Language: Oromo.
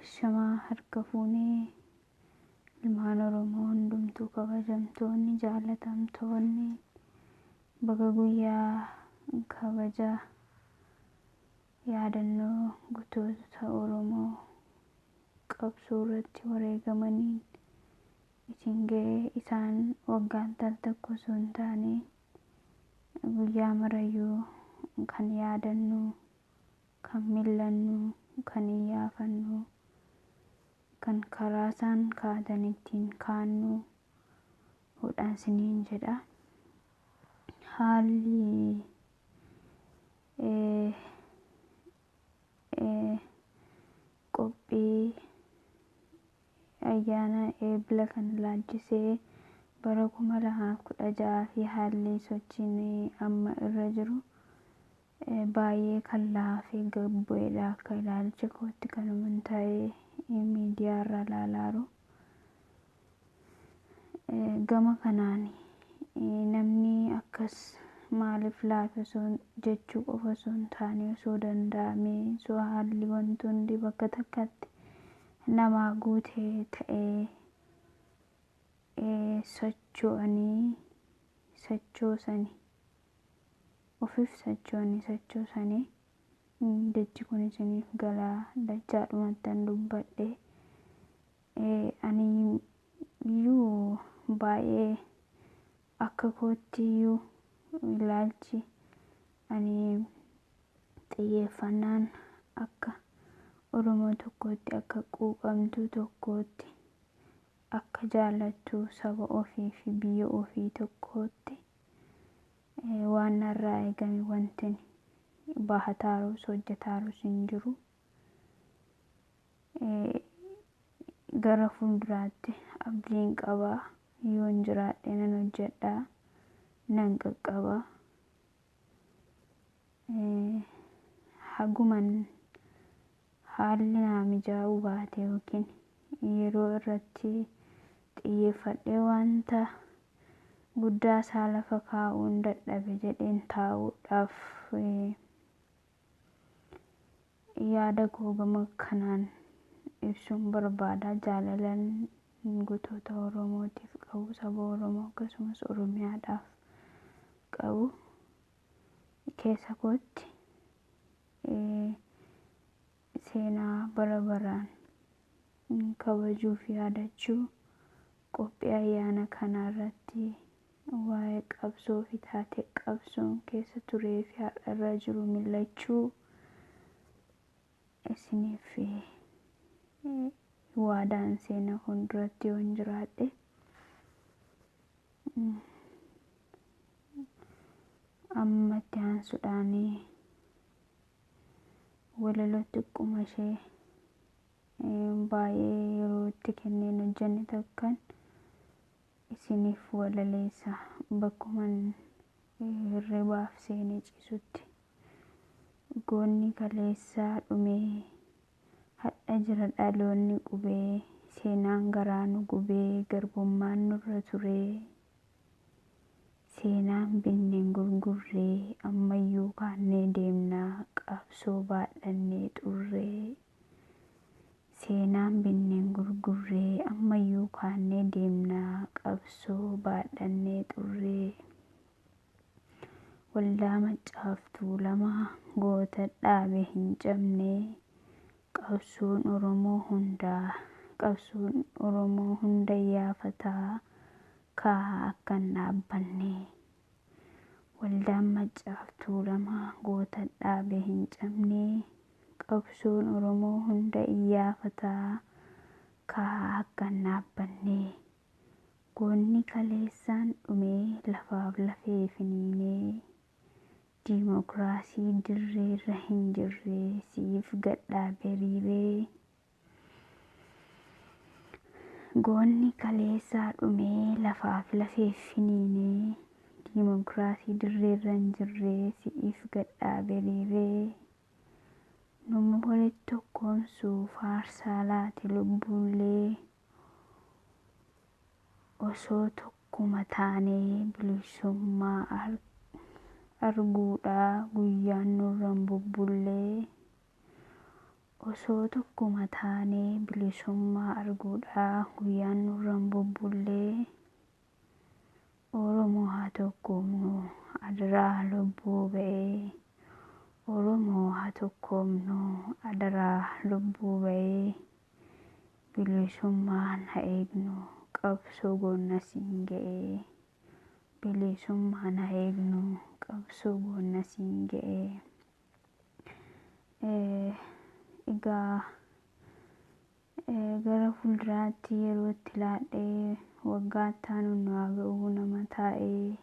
Ashamaa harka fuunee ilmaan Oromoo hundumtuu, kabajamtoonni, jaalatamtoonni, baga guyyaa kabaja yaadannoo gootota Oromoo qabsoo irratti wareegamaniin isin ga'ee. Isaan waggaan al tokko osoo hin taane guyyaa marayyuu kan yaadannu, kan mil'annu, kan iyyaafannu, kan karaa isaan kaatan ittiin kaannu hodhaan isiniin jedha. Haalli qophii ayyaana Eebila kana ilaalchisee bara 2016 fi haalli sochiin amma irra jiru baay'ee kan laafee gad bu'edha. Akka ilaalcha kootti kanuman taa'ee miidiyaa irraa ilaalaa. Gama kanaan namni akkas maaliif laafe osoo jechuu qofa osoo hin taane, osoo danda'amee, osoo haalli wanti hundi bakka takkatti namaa guutee ta'ee socho'anii sochoosanii ofiif socho'anii sochoosanii, jechi kun isiniif galaa, dachaadhumattan dubbadhe. Ani iyyuu baay'ee akka kootti iyyuu ilaalchi ani xiyyeeffannaan akka Oromoo tokkootti, akka quuqamtuu tokkootti, akka jaallattuu saba ofii fi biyya ofii tokkootti waan narraa eegame wanti bahataarus hojjetaarus hin jiru. Gara fuulduraatti abdiin qabaa, yoon jiraadhe nan hojjedhaa, nan qaqqabaa. Haguman haalli naa mijaa'uu baate yookiin yeroo irratti xiyyeeffadhee wanta guddaa isaa lafa kaa'uun dadhabe jedheen taa'uudhaaf yaada koo gama kanaan ibsuun barbaada. Jaalalan gootota Oromootiif qabu, saba Oromoo akkasumas Oromiyaadhaaf qabu keessa kootti seenaa bara baraan kabajuu fi yaadachuu, qophii ayyaana kanaa irratti waa'ee qabsoo fi taatee qabsoon keessa turee fi har'a irra jiru mil'achuu isiniif waadaan seenaa fuulduratti yoon jiraadhe. Amma itti aansuudhaan walaloo xiqquma ishee baay'ee yeroo itti kenneen hojjenne takkan isiniif walaleessa, bakkuman hirribaaf seenee ciisutti. Goonni kaleessaa dhumee, hadha jira dhaloonni qubee, seenaan garaa nu gubee, garbummaan nurra turee, seenaan binneen gurgurree, ammayyuu kaannee deemnaa qabsoo baadhannee xurree. Seenaan binneen gurgurree, ammayyuu kaannee deemnaa qabsoo baadhannee xurree. Waldaa Maccaaftuu lama goota dhaabe hin cabne, qabsoon Oromoo hundaa, qabsoon Oromoo hunda iyyaafataa kaa akka hin dhaabbanne. Waldaan Maccaaftuu lama goota dhaabe hin cabne, qabsoon Oromoo hunda iyyaafataa kaa akka hin dhaabbanne. Goonni kaleessaan dhumee, lafaaf lafee finiinee, diimokiraasii dirreerra hin jirre siif gadhaabe riiree. Goonni kaleessaa dhumee, lafaaf lafee finiinee, diimokiraasii dirreerra hin jirre siif gadhaabe riiree. Numa walitti tokkoomsuuf aarsaa laate lubbuullee, osoo tokkuma taanee bilisummaa arguudhaa guyyaan nurra hin bubbullee. Osoo tokkuma taanee bilisummaa arguudhaa guyyaan nurraan bubbullee. Oromoo haa tokkoomnu adaraa lubbuu ba'ee. Oromoo haa tokkoomnu adaraa lubbuu ba'ee. Bilisummaan haa eegnu qabsoo goonna siin ga'ee. Bilisummaan haa eegnu qabsoo goonna siin ga'ee. Egaa gara fuulduraatti yeroo itti laadhee waggaa itti aanu nu haa ga'u, nama taa'ee